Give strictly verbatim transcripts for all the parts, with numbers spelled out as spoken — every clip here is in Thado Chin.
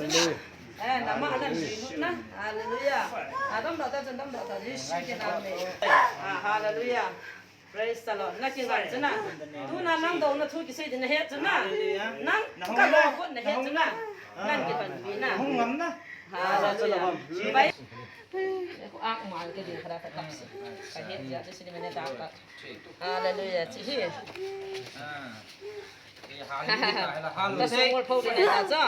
Eh, nama anan sui lut na. Hallelujah. Adam dau ta chun dam dau ta Jesu kina me. Ah, hallelujah. Praise the Lord. Na kingan chu na. Tuna nang dou na thu kisei din na het chu na. Nang ka lo ko na het chu na. Nang kipan pi na. Hung ngam na. Hallelujah. Bai. Ko ang mal ke din khara ka tap se. Ka het ja chu sini mene da ka. Hallelujah. Chi hi. Ka sungol pho din ta cha.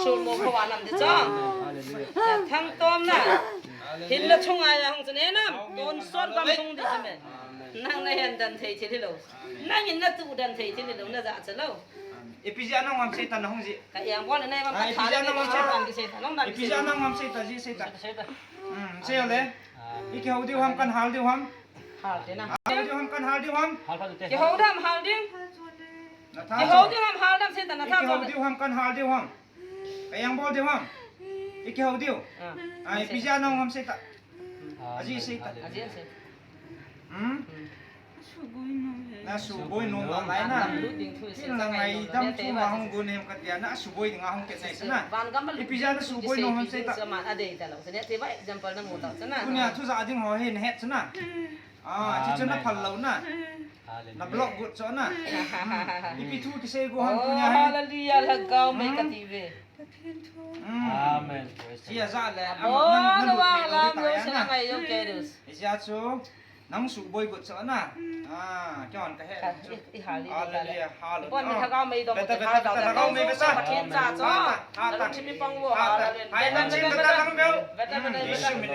Sungol pho anam di cha. Thang tom na. Hin la chung aya hung chun enam. Don sol bam chung di chime. Nang na hen dan thei thil lo. Nang in na tu dan thei thil lo na ja cha lo. Ipi ja nang ngam sei ta na hung ji. Ka yang bol na bam ka tha na ngam sei ta. Ipi ja nang ngam sei ta ji sei ta. Hmm, sei le. Iki hau diu ham kan hal diu ham. Hal te na. Hal diu ham kan hal diu ham. Ki hau dam hal ding. Na tha Ki hau chu. Diu ham hal dam sei ta na tha Iki hau chu. Diu ham kan hal diu ham. Ka yang bol diu ham. Iki hau diu. Ah. Ai, pija nong ham sei ta. Aji sei ta. Aji sei. Hmm? Na suboi nong ma lai na. Kin la ngai dam chu ma hong gun hem ka tia na suboi ding a hong ke nai sana. Ipi ja na suboi nong ham sei ta. Sama a dei ta lo. Sene te ba example na mu ta sana. Kunia thu ja ding ho he na het sana. Ah, chu chu na phal lo na. Na block gut cho na. Ipi thu kisei go ham kunia he. Hallelujah, Lhagao mei ka ti ve. Hmm. Amen. Praise the Lord. Sia za le. Abo na wa la mo sa ngai yo ke dus. Sia chu. Nang suboi gut sa na. Ah, kya on ka he. Hallelujah, hallelujah. Bon mi Lhagao mei dong. Beta, beta, beta, Lhagao mei beta. Pathen cha cho. Lhagao mei beta.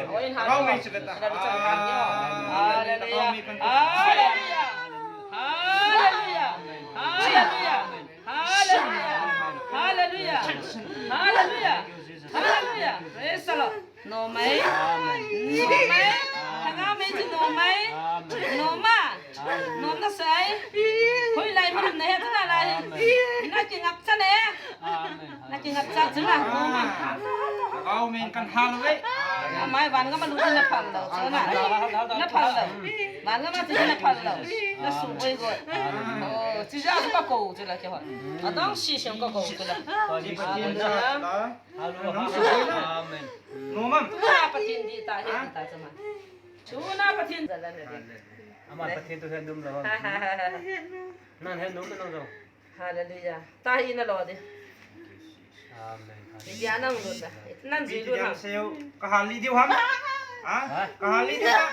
Oi, hallelujah. Lhagao mei chu beta. Hallelujah. Hallelujah. Hallelujah. Hallelujah. Hallelujah. Hallelujah. Hallelujah. Praise the Lord. Nom mai. Nom mai. Lhagao mei chu nom mai. Nom ma. Nom na sai. Hoi lai ma na he tu na lai. Na kingap cha ne. Na kingap cha chu na. Nom ma. Lhagao mei kan hal ve. Mai van ga ma lu na phal lo. Chu na. Na phal lo. Van ga ma chu na phal lo. Na suboi go. Oh, chi ja ka ko chu la ke ho. Adong si siam ka ko chu la. Hallelujah. Hallelujah. Amen. Nom am. Tuna Pathen di ta he di ta chama. Tuna Pathen jala ne di. Ama Pathen tu he nom lo. Nan he nom lo. Hallelujah. Ta hi na lo di. Amen. Dia nang lo ta. Nan ji lo na. Ka hal li diu ham. Ha? Ka hal li diu ham.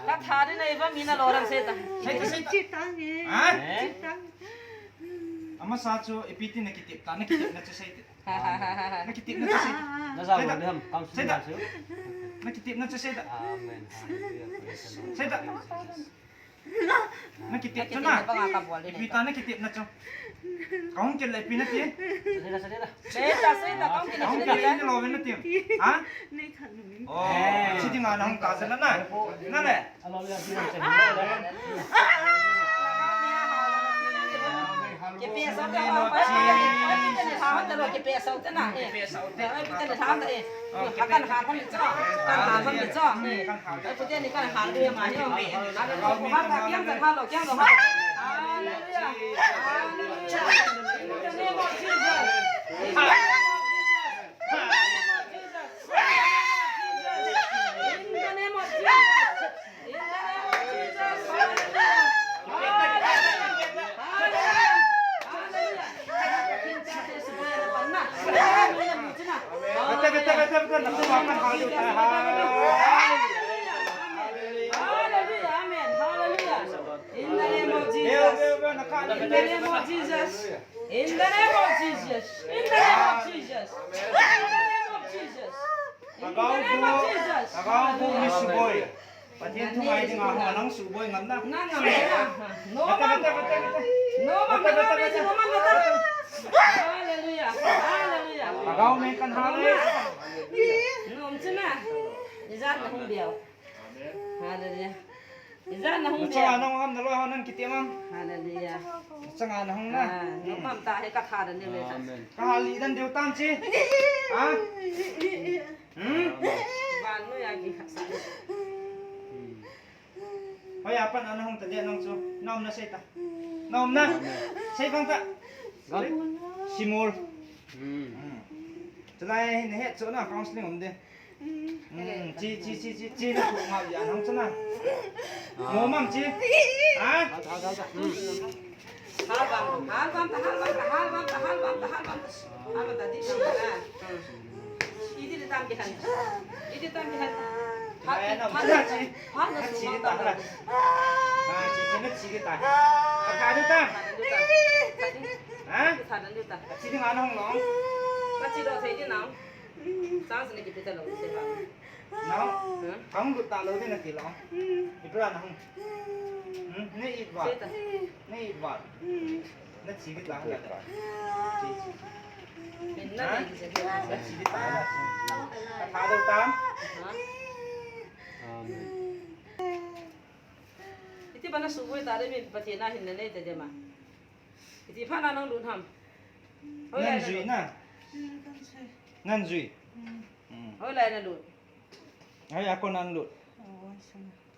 Ka tha di na iba mi na lo rang se ta. Se ta, se ta. Ha? Ama sa chu ipi ti na kitip ta, na kitip na chu sei ta. Na kitip na chu sei ta. Na sa lo di ham, kam sei ta. Na kitip na chu sei ta. Amen. Hallelujah. Praise the Lord. Sei ta. Na kitip chu na. Ipi ta na kitip na chu. Kong kil le ipi na ti. Sei ta, sei ta, kong kil le ipi na ti. Ha? Oh, si ding a na hung ta sa na na. Na le. Kipe sau te ho, kipe sau te na, eh. Kipe sau te na, eh. Kan ha kan cho, kan ha kan cho, eh. Pute ni kan ha lu ma yo. Kan ha kan kiang kan ha lo kiang lo ha. Hallelujah. Hallelujah. In the name of Jesus. In the name of Jesus. In the name of Jesus. In the name of Jesus. Hallelujah. Hallelujah. Hallelujah. Hallelujah. Bete, bete, bete, bete. Hallelujah. Amen. Hallelujah. In the name of Jesus. In the name of Jesus. In the name of Jesus. In the name of Jesus. In the name of Jesus. In the name of Jesus. Lhagao bu mi suboi. Pathen thu ngai ding a hung a nang suboi ngam na. Nang ngam na. No man. Bete, bete, bete, bete. No man, bete, bete, bete. No man, bete. Hallelujah. Hallelujah. Lhagao mei kan hal le. Nom chu na. Ijat na hung diu. Hallelujah. Ijat na hung diu. Changa na hung am na loi ho nan kiti mang. Hallelujah. Changa na hung na. Ah, nom am ta he ka tha dan diu le ta. Amen. Ka hal li dan diu tam chi. Ha? Hmm? Van no ya ki kha sa. Hoi, apan ana hung ta dia nang chu. Nom na sei ta. Nom na. Sei bang ta. Gam. Chimol. Hmm. Hmm. Chulai hin het chu na counseling um de. Hmm, chi, chi, chi, chi, chi na thu ngau ya nang chu na. Ah. Mo mang chi. Ha? Tha, tha, tha, tha. Hmm. Halvam, halvam, halvam, halvam, halvam, halvam, halvam, di na. Hmm. Iti le tam kihan. Iti tam kihan. Ha, eh, na, ha, na, chi. Ha, na, na, chi, sumang ta, tam, na. Ha, chi, chi, na, chi, ta. Ka, ka, ta. Ha? Ka, ta, ta. Chi, di nga, na, hong, long. Ka, chi, do, thei, di, na. Chance, na, ki, pi, ta, lo, se, ba. Nang, hmm? Hung lut talou ding nati lou. Ipi ra nahung. Hmm? Nei it vat. Sei ta. Nei it vat. Nathi kit lang la. Chi, chi. Min na ha? Nei it vat. Nathi kit lang la. Ka tha dou tam. Ha? Amen. Iti bana suboi ta de min Pathen a hin na nei ta de ma. Iti pha na nang lut ham. Hoi lai na jui lut. Na. Na jui. Hmm. Hoi lai na lut. Hoi a kon na lut.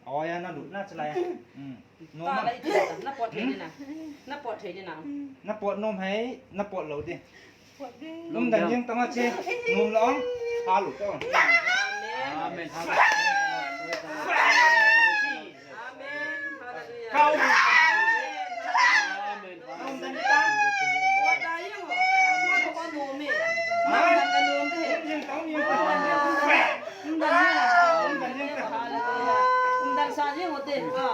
Oh, ya na lut na chulai. Hmm. Nom. Ta lai ti ta. Na pot thei di na. Na pot thei di na. Na pot nom hai, na pot lou di. Umdan jeng tang a che, nom lou. A lut to. Amen. Amen. Hallelujah. Amen. Hallelujah. Kau. Amen. Umdan jeng tang. Pot da jeng. Pot ko nom e. Ha? Umdan da nom de. Jeng tang jeng tang. Umdan jeng. Umdan jeng tang. Hallelujah. Umdan sa jeng o te. Ha.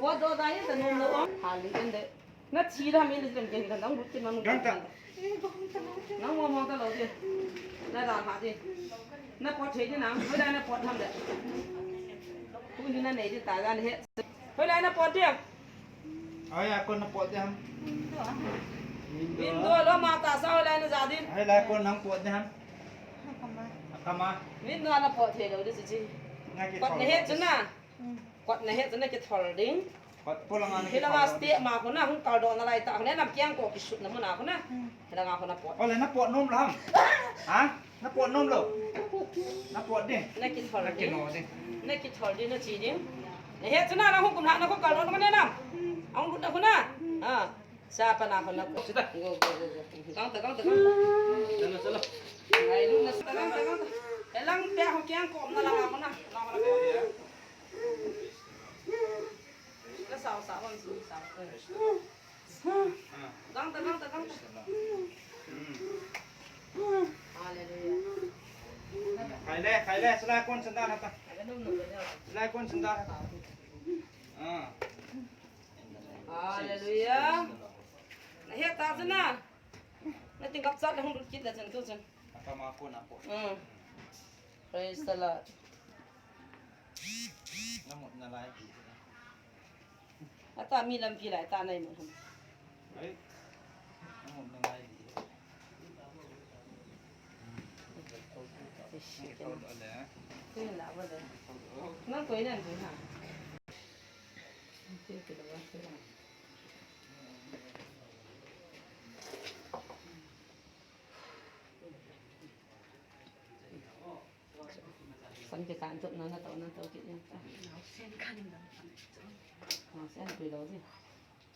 Pot do da jeng ta nom lou. Hallelujah. Nathi da mi le jeng jeng da nang lut kin ma nung. Gang ta. Nang mo mo ta lou di. Na da ha di. Na pot thei di nang. Hoi lai na pot tham de. Ku ni na nei di ta gan he. Hoi lai na pot di. Ai a kon na pot di ham. Window lo ma ta sa hoi lai na ja di. Ai lai kon nang pot di ham. Akama. Window na pot thei lou di chi. Na ki pot thol na he lou. Chu na. Kot na he chu na kithol ding. Kot polanga na kithol ding. Hilanga step ma khu na hung kaldoh na lai ta khu na nam kiang ko kisut na mun a khu na. Hmm. Hilanga khu na pot. Ole na pot nom lou ham. Ha? Na pot nom lou. Na pot ding. Na kithol ding. Na kino ding. Na kithol ding na chi ding. Na he chu na na hung kum na na khu kaldoh na ne nam. Hung lut na khu na. Ha. Sa pa na khu na ko. Sita. Go, go, go, go. Gang ta, gang ta, gang ta. Chalo, chalo. Ngai lu na sa, gang ta, gang ta. Elang pe ho kiang ko na la khu na. La khu na ko. Ka sao, sao, ang sao, sao. Gang ta, gang ta, gang ta. Hallelujah. Khai le, khai le, silai kon sandal hata. Silai kon sandal hata. Ah. Hallelujah. Na he ta chu na. Na ting kap chat le hung lut kit le chen tu chen. Akama kon a pot. Mm. Praise the Lord. Na mut na lai. Ata mi lampi lai ta nai mut ham. Ai. Na mut na lai. Eish, kena. Kena ba le. Nang koi nan koi ha. San ke kan tu na na tau na tau ke ni. Sen kan na. Sen pe lo di.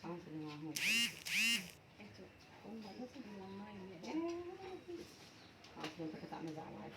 Sang sen ma ho. Sen ke ta na za lai.